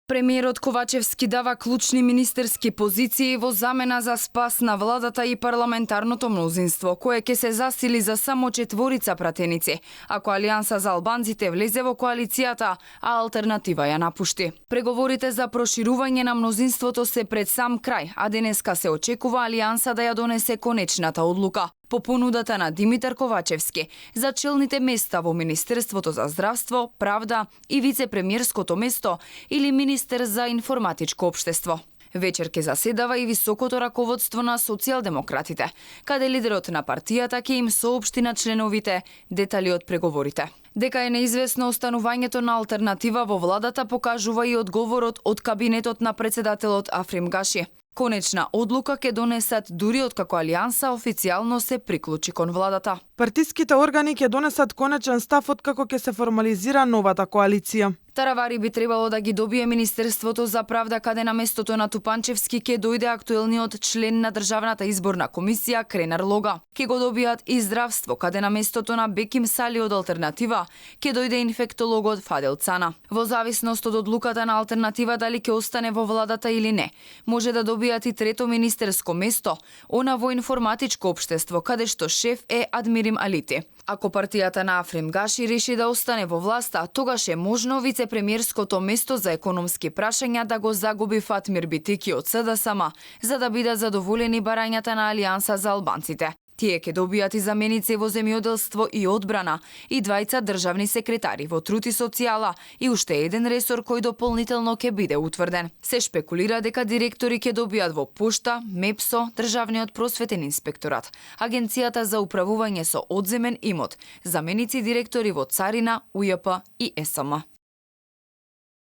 Премиерот Ковачевски дава клучни министерски позиции во замена за спас на владата и парламентарното мнозинство, кое ќе се засили за само 4 пратеници, ако Алијанса за албанците влезе во коалицијата, а алтернатива ја напушти. Преговорите за проширување на мнозинството се пред сам крај, а денеска се очекува Алијанса да ја донесе конечната одлука по понудата на Димитар Ковачевски за челните места во Министерството за здравство, правда и вице-премиерското место или министер за информатичко општество. Вечер ќе заседава и високото раководство на социјалдемократите, каде лидерот на партијата ќе им соопшти на членовите детали од преговорите. Дека е неизвестно останувањето на алтернатива во владата покажува и одговорот од кабинетот на председателот Африм Гаши. Конечна одлука ќе донесат дури откако Алијанса официјално се приклучи кон владата. Партиските органи ќе донесат конечен став откако ќе се формализира новата коалиција. Таравари би требало да ги добие Министерството за правда, каде на местото на Тупанчевски ќе дојде актуелниот член на Државната изборна комисија Кренар Лога. Ќе го добијат и здравство, каде на местото на Беким Сали од алтернатива ќе дојде инфектологот Фадел Цана. Во зависност од одлуката на алтернатива дали ќе остане во владата или не, може да добијат и трето министерско место, она во информатичко општество, каде што шеф е Адмирим Алити. Ако партијата на Африм Гаши реши да остане во власта, тогаш е можно вице-премиерското место за економски прашања да го загуби Фатмир Битики од СДСМ, за да бидат задоволени барањата на Алијанса за албанците. Тие ќе добијат и заменици во земјоделство и одбрана, и двајца државни секретари во труд и социјала и уште еден ресор кој дополнително ќе биде утврден. Се шпекулира дека директори ќе добијат во Пошта, МЕПСО, Државниот просветен инспекторат, Агенцијата за управување со одземен имот, заменици директори во Царина, УЈП и СМ.